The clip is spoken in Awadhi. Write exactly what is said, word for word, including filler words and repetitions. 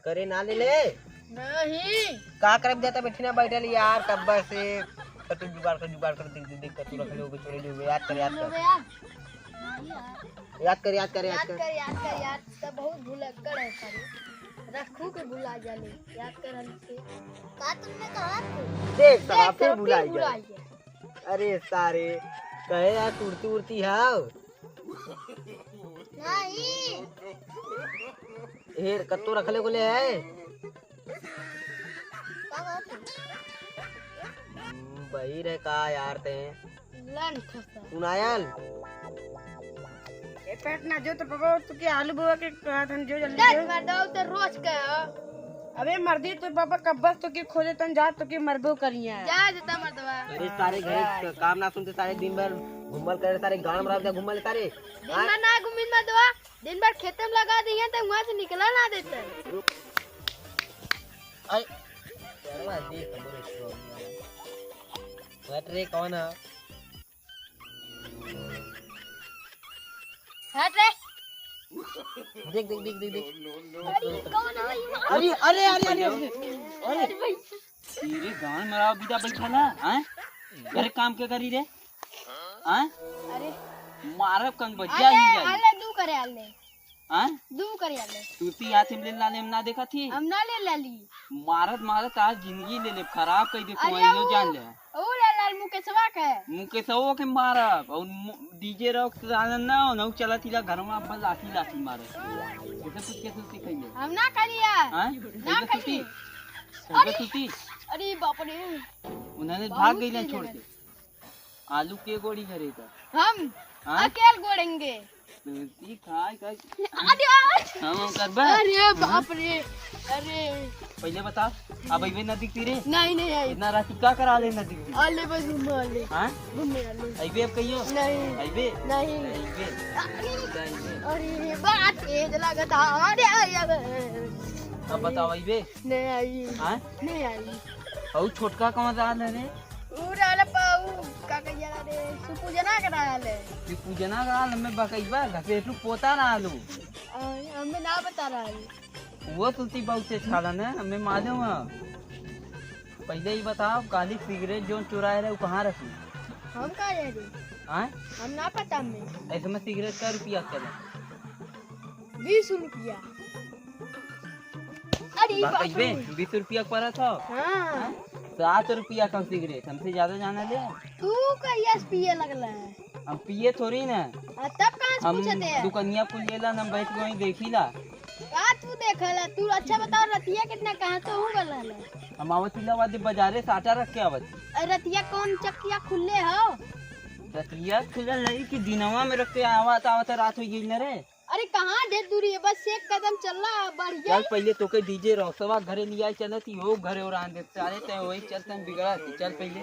करे ना ले ले। नहीं। का करब जाता बैठी ना बैठल यार, कब्बे से। तो तू जुगाड़ कर, जुगाड़ कर, देख, देख, देख, तू रख ले, वो छोड़े जो, याद कर, याद कर। याद कर, याद कर, याद याद कर। कर, याद कर, याद कर, बहुत भुलक्कड़ है सारे। रखू के भुला जाले, याद कर हमसे। का तुमने कहा था? देख, साला, देख, फिर फिर भुला भुला गया। गया। अरे सारे, कहे यार, तुरती उड़ती हाव। नहीं। हेर, कत्तो रखले को ले है? का बात है? हम्म, बहिर है का यार ते? लन खसा। सुनायल? ए, पेट ना जो तो पापा, तू के आलू बुआ के कहा था, जो जल्दी देख जो। मर्दवा, तो रोज का है। अबे मर्दी, तो पापा कब्बस तो के खोजे तन जा, तो के मरबो करिया। जा देता मर्दवा। अरे सारे घरे क-, काम ना सुनते, सारे दिन भर घूमल करे, सारे गांव में रह जा घूमल सारे। दिन भर ना घूमिन मर्दवा, दिन भर खेते में लगा दिए तो वहाँ से निकला ना देते। अरे, चलवा दे, खबर है, हट रे, कौन है? हट रे। देख, देख, देख, देख, देख। अरे, कौन है भाई? अरे, अरे, अरे, अरे, अरे। अरे भाई। तेरे गांव में आओ, बिदा बैठा ना, हैं? घरे काम के करी रे? हैं? अरे। मारब कंग बजा आले, ही जाई। आले, दू करे आले। हाँ? दू करिया ले। तू ती हाथ में ले लाले, हम ना देखा थी? हम ना ले लाली। मारत मारत आज जिंदगी ले ले, खराब कई दे, अरे कोई नो ऊ, जान ले। ऊ ले लाल मुकेशवा के। मुकेशवा के मारब, और मु-, डीजे रॉक सालन ना, ना चला थी ला घर में, अब लाठी लाठी मारे। जैसे कुछ कैसे सीखेंगे? हम ना करिया। हाँ? ना कैसे करिए। सूती? कैसे अरे, सूती? अरे बाप रे। उन्होंने बहुत भाग गई ना तेज छोड़ है। के। आलू के गोड़ी घरे का? हम हाँ? अकेल गोड़ेंगे। तू खाए का? अरे यार। हम, हम करबा? अरे बाप रे। अरे। पहले बता, अब अइबे नदी तीरे? नहीं, नहीं आई। इतना रात का करा ले नदी तीरे? आले बस घूमे आले। हाँ? घूमे आले। अइबे अब कहियो? नहीं। अइबे? नहीं। अइबे? अरे। अरे, बड़ा तेज लगता। अरे, अरे, अरे। अब बताओ, अइबे? नहीं आई। हाँ? नहीं आई। और छोटका कौन रहा रे? ऊ रहल पा, ऊ का कहिया रे, सुपूजना के रहल है। सुपूजना के रहल, हमें बकैबा, घपेटू पोता रहल ऊ। आ, हमें ना बता रहल। वो सुती बहुत तेज खाला ना, हमें मालूम है। पहले ही बताओ, काली सिगरेट जोन चुराए रहे, वो कहाँ रखी? हम का जाने? हाँ? हम ना पता हमें। ऐसे में सिगरेट का रुपया चला? बीस रुपया। अरे बाप रे। बीस रुपया के पड़ा था। हाँ। सात रुपया का सिगरेट, हमसे ज्यादा जाना ले। तू कहिया से पिए लगला है? हम पिए थोड़ी ना। आ, तब कहाँ से हम पूछते हैं? दुकनिया पर लेला, हम बैठ के वहीं देखी ला। का तू देखला? तू अच्छा बताओ, रतिया कितना कहाँ से हो गला है? हम आवत ही ला, बाजारे साटा रख के आवत। अरे रतिया कौन चक्किया खुले हो? रतिया खुलल नहीं कि दिनवा में रख के आवत आवत रात हो गई न रे। अरे कहाँ ढेर दूरी है, बस एक कदम चल रहा, बढ़ गया। चल पहले तोके डीजे रॉक्सवा घरे लिया चलत ही हो, घरे और आन देते। अरे ते वही चलते हम बिगड़ा थी, चल पहले।